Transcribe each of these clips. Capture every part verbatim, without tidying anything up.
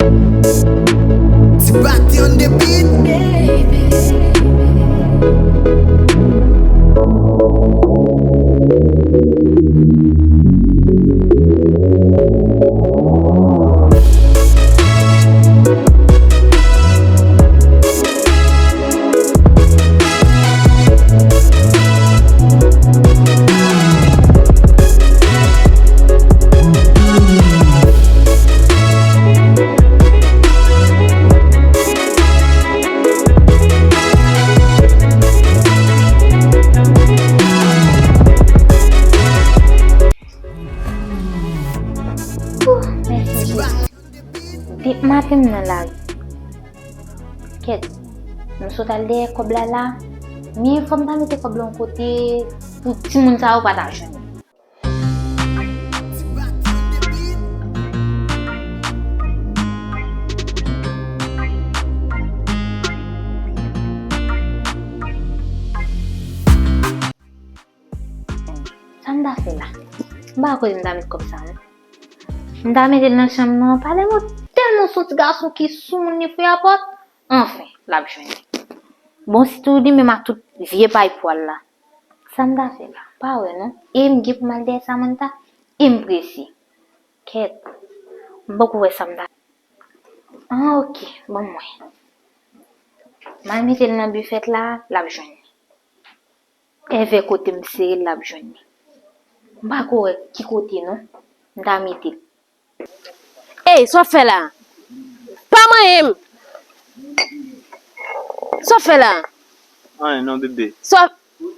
Ti Batty on the beat, baby. Depi maten m nan lari. Kèt, m sot al dèyè kòb la la. Men fò m ta mete kòb la yon kote pou timoun sa yo pa ta jwenn li. Sa m ta fè la? M pa konnen m ta met kòb sa non. M ta mete l nan chanm nan. Palèmo tèlman se yon ti gason ki soumoun li fouye a pòt. Anfen, l ap jwenn li. Bon, sitou li menm ak tout vye pay pwal la. Sa m ta fè la? Pa wè non. E m gen pou m al dèyè Samantha. E m prese. Kèt. M poko wè sa m ta. Ah, ok. Ban m wè. M al mete l nan bifèt la, l ap jwenn li. Evè kote m sere l, l ap jwenn li. M pa ko wè ki kote non. M ta mete l. Ey, sa w fè la? Pa manyen m. Sa w fè la? Anyen non, bebe. Sa,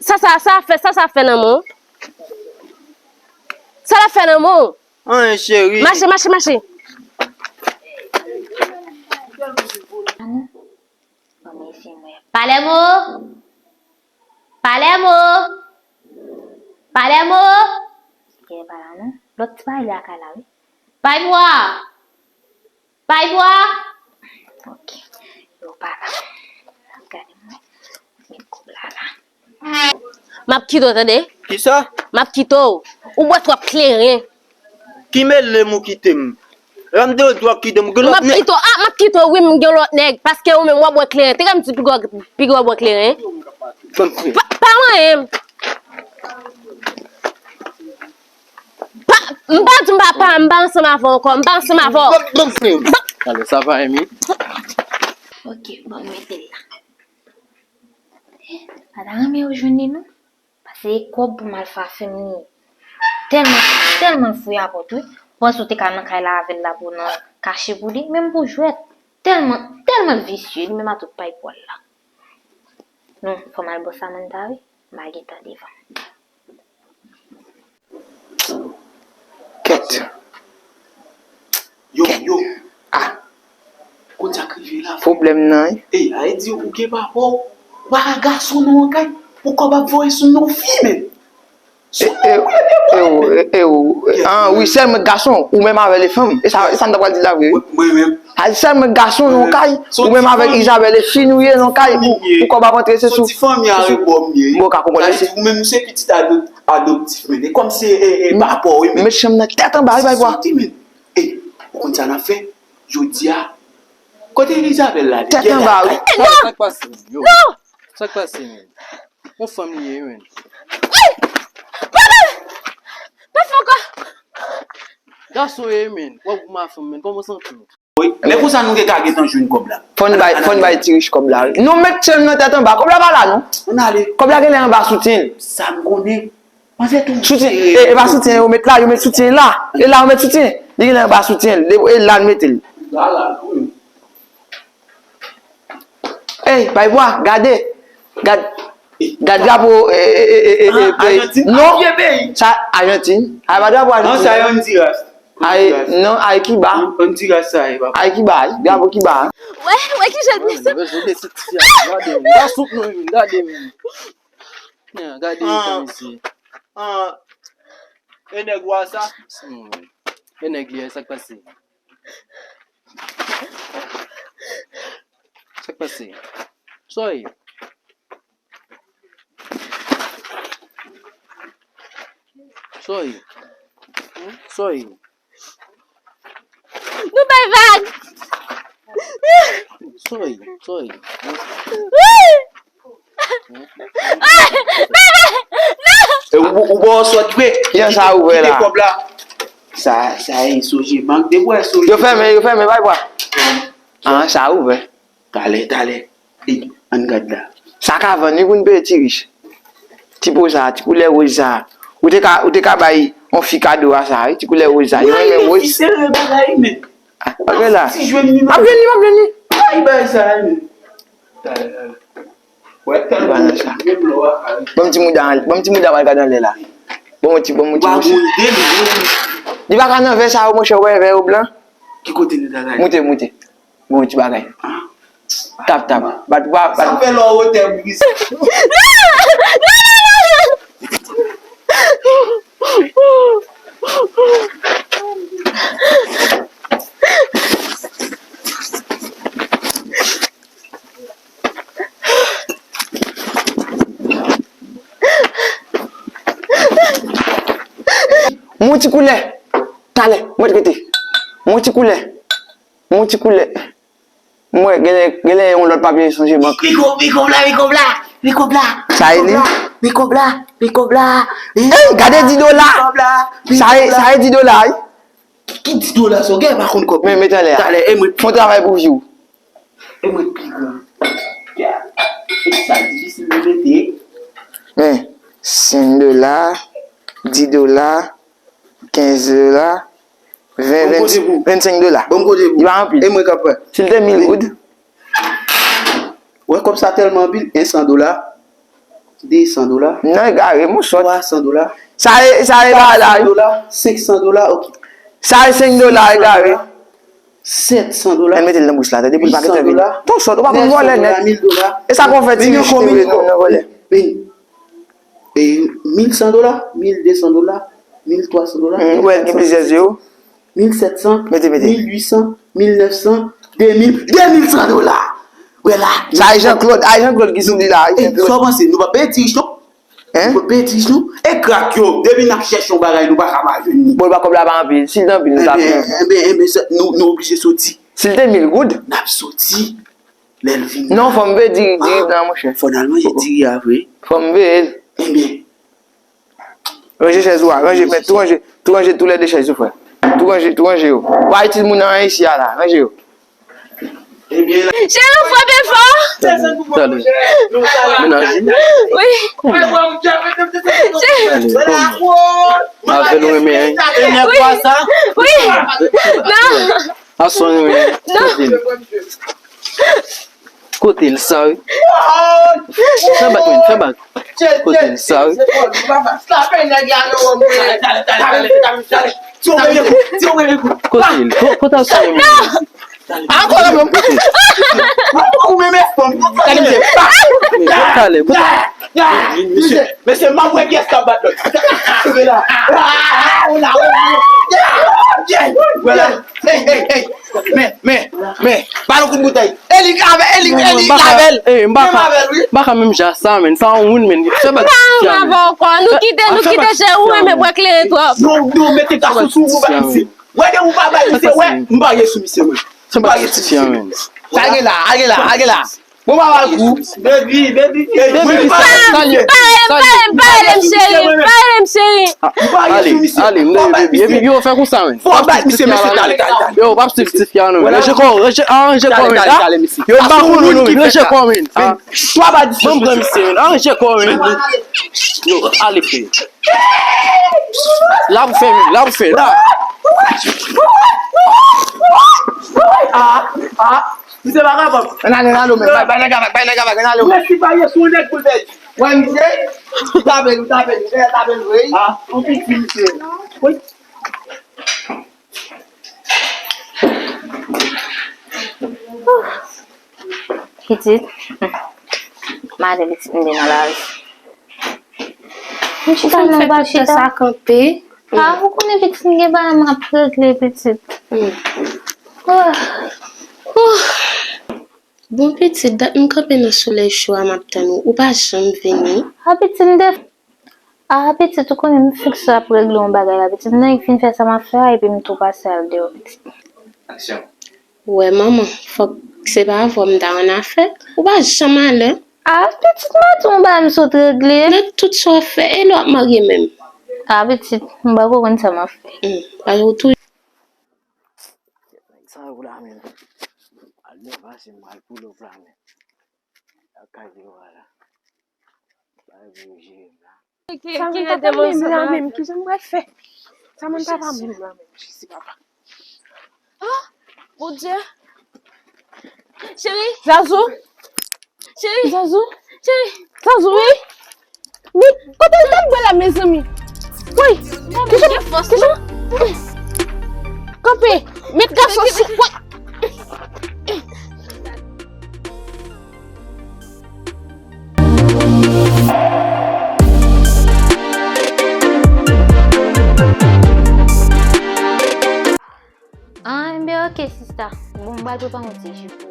sa, sa, sa fè, sa, sa fè nan men w? Sa l ap fè nan men w? Anyen, cheri. Mache, mache, mache. Ban m eseye m wè. Palèmo! Palèmo! Palèmo! Gen pa la non. Lòt ti bagay lakay la wi. Pay bwa! Pay bwa! Ok. Yo pa la. Gade mwen. Met kòb la la. M ap kite w tande. Kisa? M ap kite w. Ou bwè twòp kleren. Ki mele m ou kite m? Lè m te di w ap kite m, gen lòt nèg. M ap kite w, ah, m ap kite w, wi, m gen lòt nèg. Paske ou menm w ap bwè kleren. Te kè m di w piga w bwè kleren. Pa, pa manyen m. Pa, m pa di m pa, pa, m pa ansanm avè w ankò. M pa ansanm avè w. Ban m kleren. Alò, sa va, Emi? Ok, bon, mete l la. Eh, pa ta renmen yo jwenn li, non? Pase e kòb pou m al fè afè m li ye. Tèlman, tèlman l fouye a pòt wi. Panse w te ka nan kay la avè l la pou w nan kache pou li, menm pou jwèt. Tèlman, tèlman l visye, li menm a tout pay pwal la. Non, fò m al bò Samantha wi. M a gentan devan. Kèt. Yo, yo. Ah. Kote sa k rive la? Pwoblèm nan, wi. Ey, a di ou gen papa w, ou pa ka gason non an kay, pou kòb ap voye sou non fi, men. E, e, e, o, e, e, o, e, ah, wi, sèlman gason, ou menm avè le fanm. E sa, e sa m ta pral di la vre, wi. Mwen menm. A di sèlman gason non kay, ou menm avèk Isabelle, e fi nou ye non kay, pou, pou kòb ap antre, se sou, se sou. Bon, ka konprann, mèsi. Ou menm, se pitit adoptif, men. E kòm se, e, e, papa w, wi, men. Met chanm nan tèt anba, wi, bay bwa. Soti, men. Ey, ou konn sa n ap fè? Jodi a, kote Elizabeth la? Tèt anba, wi. Sa k pase, yo? Sa k pase, men? Yon fanm li ye, men. Papa! Pa fè ankò! Gason ye, men. W ap goumen a fanm, men. Kòman w santi w? Wi. Lè konsa nou te ka gentan jwenn kòb la. Fò n bay, fò n bay ti rich kòb la, wi. Nou met chanm nan tèt anba. Kòb la pa la, non. Ann ale. Kòb la genlè anba soutyen l. Sa m konnen. Soutyen, e, e pa soutyen yo met la, yo met soutyen la. E la yo met soutyen. Li genlè anba soutyen. E la l mete l. Ey, bay bwa, gade. Gad, gad drapo, e, e, e, e, e, peyi. Non, sa Ajantin. A pa drapo Ajantin. Non, sa Honduras. Ay, non, ay Kiba. Honduras sa ye, papa. Ay Kiba, ay. Drapo Kiba. Wè, wè ki jan l blese. Gade, gade, gade. Gade, gade, gade. Ah, e nèg wa sa? E nèg li, sa k pase? Sa k pase? Sa w ye? Sa w ye? Sa w ye? Nou bay vag! Toy, toy. E ou, ou bon sòt vre. Kijan sa ouvè la? Kite kòb la. Sa, sa e sonje bank de bwè sonje. Yo fèmen, yo fèmen, bay bwa. Ah, sa ouvè. Talè, talè. Ey, ann gad la. Sa ka vann wi pou n peye ti rich. Ti po sa, ti koulè wòz sa. Ou te ka, ou te ka bay yon fi kado a sa, wi, ti koulè wòz sa. Yo renmen wòz. Fi sere bagay, men. Ah, ok la. Ti jwenn li, m ap jwenn li, m ap jwenn li. Ay, bay sa, men. Talè, talè. Wè, talè. Ban m ti mouda, ban m ti mouda w al gade anlè la. Bon, ti, bon, ti. Wa goude, li. Li pa ka nan vè sa yo, monchè, wè, vè yo blan. Ki kote nou ta gade? Moute, moute. Bon, ti bagay. Ah. Tap, tap. Bat, bat, bat. Sa fè lò wotè brize. Mon ti koulè. Talè, mwen rete. Mon ti koulè. Mon ti koulè. Mwen, genlè, genlè yon lòt papye sonje bank. Piko, piko bla, piko bla, piko bla. Sa e li? Piko bla, piko bla. Ey, gade di dola. Piko bla, piko bla. Sa e, sa e di dola, wi. Ki, ki di dola sa? Ou gen pa konn kòb. Men, mete anlè a. Talè, e mwen. Fon travay pou vi w. E mwen pi gran. Yeah. E sa difisil pou mete. Men, senk dola, di dola, kenz dola, ven, ven, vennsenk dola. Bon kote pou. Li pa anpil. E mwen k ap fè. Si l te mil goud. Wè kòb sa tèlman anpil, en san dola, de san dola. Non, egare, mon sòt. Twa san dola. Sa e, sa e ba la, wi. Kat san dola, senk san dola, ok. Sa e senk dola, egare. Sèt san dola. Mete l nan bouch la, tande, pou l pa gentan vin. Ton sòt, ou pa konn vòlè nèt. Mil dola. E sa konn fè ti rich te vle nou nan vòlè. Vini. E mil san dola, mil de san dola, mil twa san dola. Hmm, ou wè l gen plizyè zewo. Mil sèt san, mete, mete. Mil uit san, mil nèf san, de mil, de mil san dola. Wè la. Sa e Jean Claude, a Jean Claude ki sou li la, a Jean Claude. Sa w panse, nou pa peye ti rich non? Hein? Nou pa peye ti rich non? E krak yo, depi n ap chèche yon bagay, nou pa ka pa jwenn li. Bon, l pa kòb la pa anpil, si l te anpil, nou ta pran. Enben, enben, enben, nou, nou oblije soti. Si l te mil goud? N ap soti. Lè l vini. Non, fò m veye diri, diri blan, monchè. Fò n al manje diri a vre. Fò m veye l. Ebyen. Ranje chèz ou a, ranje, men tou ranje, tou ranje tou lè de chèz ou, frè. Tou ranje, tou ranje yo. Ou pa itil moun nan anyen isi a la, ranje yo. Ebyen la. Cheri, ou frape fò. Talè. Mennaj li. Wi. Kòman? Talè, kòman? Avè l ou renmen, hein? Wi. Wi. Non. Aswè, wi. Non. Kote l sa, wi? Fè bak, men, fè bak. Kote l sa, wi? Kote l? Ko-, kote aswè, men? Ankò la menm. Ou menm fòm. Talè, kote? Mesye, mesye, m ap wè kiyès k ap bat lòt. Vwala. Vwala. Hey, hey, hey. Men, men, men. Ba l yon kout boutèy. Eli avè, Eli, Eli avè l. Menm avè l, wi. M pa ka menm jan sa, men. Sa yon moun, men. Fè bak ti fi a, men. Nou kite, nou kite, chè, ou menm, bwè kleren twòp. Non, non, mete gason sou ou, ba misye. Wè, de ou pa bay misye, wè, m pa ye sou misye, mwen. M pa ye sou misye. Sa gen la, a gen la, a gen la. Bon, papa, kou. Baby, baby, baby, baby, salye, salye. Pa rele m cheri, pa rele m cheri. Ale, ale, m leve, baby. Epi, yo, fè konsa, men. Fò bat misye, mesye, talè, talè, talè. Yo, p ap swiv ti fi a, non, men. Ranje kò, ranje, ah, ranje kò, men. Talè, talè, talè, mesye. Yo, m pa konn ou, non, men. Ranje kò, men. Ah. Ban m pran misye, men. Ranje kò, men. Yo, ale, frè. La pou fè, men. La pou fè, la. Ah, ah. Misye pa kapab. Ann ale, ann ale, men. Bay, bay nèg a vag, bay nèg a vag, ann ale, men. Mwen si pa ye sou nèg pou l pèdi. Wè misye, ou tape l, ou tape l, ou tape l vre. Ah, ou piti misye. Wi. Pitit, m ale pitit m devan lari. M chita non, pa chita. Sa kanpe. Ah, ou konnen pitit m gen bagay m ap regle, pitit. Hmm. Ah. Ouh. Bon, pitit, dat m kanpe nan solèy cho a, m ap tann ou. Ou pa janm vini. Ah, pitit, m te, ah, pitit, ou konnen m fikse ap regle yon bagay la, pitit. M nan fin fè sa m ap fè a, epi m tou pase al deyò, pitit. Aksyon. Wè, manman, fòk Se pa avè w m ta ann afè. Ou pa janm alè. A, pitit, m pa di w m pa m sot regle. Nan tout sa w fè, e lè w ap marye menm? A, pitit, m pa ko konn sa m ap fè. Hmm, paske w tou Sa yo la menm. Al byen pase m al pull up la menm. Lakay yo a la. Bagay pou yo jere m la. Sa moun papa m menm la menm, kijan m pral fè? Sa moun papa m menm la menm, Jezi papa. Ah, Bondye. Cheri. Zazou. Cheri. Zazou. Cheri. Zazou, wi. Wi, kote l t ap pran la, mezanmi? Wi, kijan, kijan? Kanpe, met gason sou, wi. Ah, enben, ok, sista. Bon, m pral prepare yon ti ji pou ou.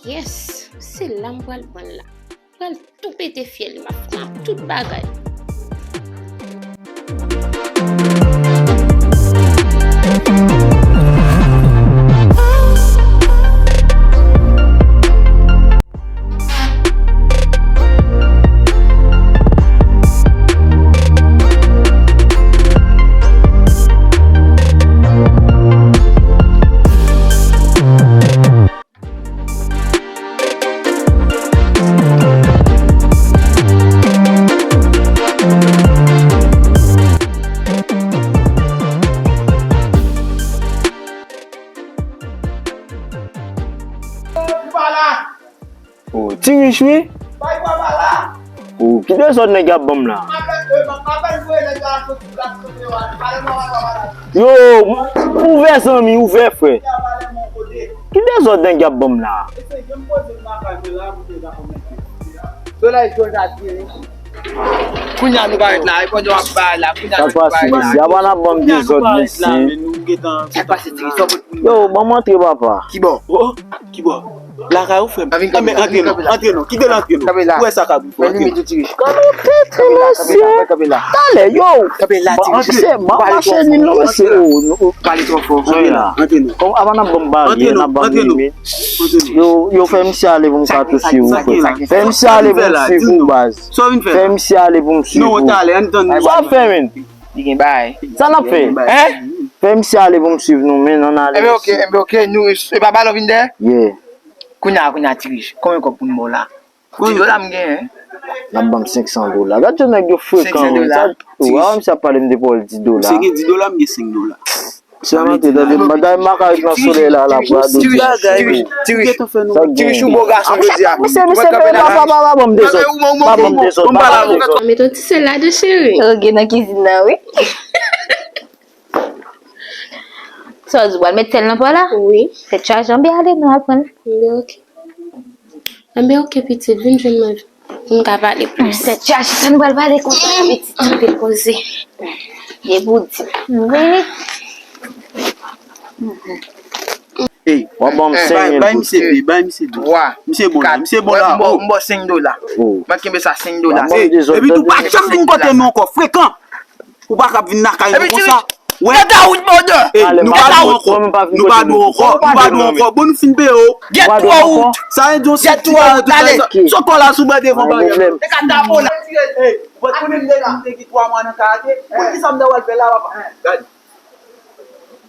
Yes! Se la m pral pran l la. Pral tou pete fyèl li, m ap fè tout bagay. Oh, ti rich wi. Oh, ki dezòd nèg ap ban m la? Yo, ouvè zanmi, ouvè frè. Ki dezòd nèg ap ban m la? Solèy cho sa ti rich. Kounya nou parèt la, e pandan w ap bay la, kounya nou parèt la. Sa pase mesye, apa n ap ban m dezòd mesye? Sa pase ti rich. Yo, ban m antre papa. Kibò? Kibò? Lakay ou frè m. Anben antre non, antre non. Kite l antre non. Ou wè sa k ap rive. Antre non. Kòman w trete mesye? Talè, yo. Bon, antre. Mesye, ban m mache ni non mesye. Pale twò fò. Antre non. Antre non. Kòm avan n ap ban m bagay, n ap ban m limit. Yo, yo fè misye ale pou m ka touche ou frè. Fè misye ale pou m swiv ou baz. Fè misye ale pou m swiv ou. Sa w ap fè menm? Li gen bagay. Sa n ap fè? Fè misye ale pou m swiv nou, men nan ale. Enben ok, enben ok, nou, e pa balon vin dèyè? Yeah. Kounya, kounya, ti rich, konbyen kòb pou n ba w la? Ti dola m genyen. N ap ban m senk san dola. Gad jan nèg yo frekan, wi. Sa, w a wè misye ap pale m de pawòl di dola. Misye gen di dola, m gen senk dola. Misye rantre, tande, m pa ka ret nan solèy la, la, pou adou di. Ti rich, ti rich, ti rich, ou bo gason jodi a. Misye, misye, pa, pa, pa, pa ban m dezòd. Pa ban m dezòd, pa ban m dezòd. Met yon ti sèl ladan, cheri. Ok, nan kizin nan, wi. Sa w di, w pral met sèl nan pwa la? Wi. Tèt chaje, anben ale, nou al pran l. Anben, ok. Anben, ok, pitit, vin jwenn mwen pou n ka pale plis. Tèt chaje, sa nou pral pale konsa, pitit? Anben, poze. Depi w di. Wi. Ey, w ap ban m senk mil goud. Bay misye de, bay misye de. Misye bon la, misye bon la. M ba w senk dola. Mwen kenbe sa senk dola. Epi tou pa janm vin kote nou ankò, frekan. Ou pa ka vin lakay nou konsa. Wè. Ey, nou pa dwe ankò. Nou pa dwe ankò. Nou pa dwe ankò. Bon, nou fin peye w. Get through out. Sa e di yon sèl ti bagay tou sa. Sot kò la sou bò devan bagay la. Ey, ou pa konnen m te gen twa mwa nan karate? Poukisa m ta pral fè la, papa? Gade.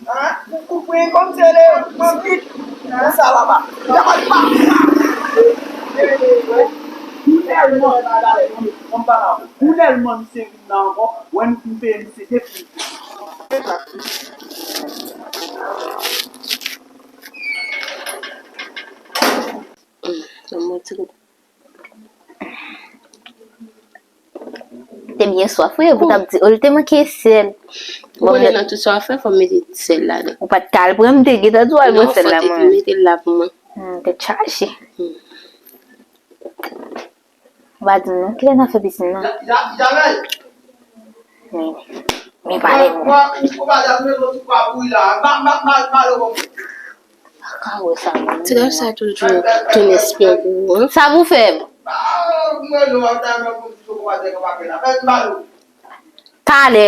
Hein? Ou konprann kòm se le, konsa papa. Ou tèlman, ou tèlman misye vin la ankò, wè nou fin peye misye depi. Te byen swaf, wi, ou t ap di, o, li te manke sèl. Ou konnen nan tout sa w ap fè, fò w mete sèl ladan. Ou pa t ka al pran, m te gentan di w al pran sèl la, mwen. Non, fò w te mete l la pou mwen. Hmm, tèt chaje. Hmm. Ou pa di m non, kilè n ap fè pisin nan? Men, men pale pou mwen. Ti gars sa toujou tounen espyon pou ou, hein? Sa pou fè m? Talè.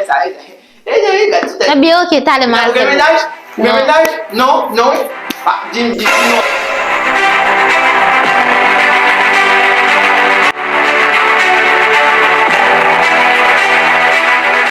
fè sa. E, e, e, gad ti tèt. Ebyen, ok, talè m al fè. Ou gen mennaj? Ou gen mennaj? Non, non. Pa, di m, di m non.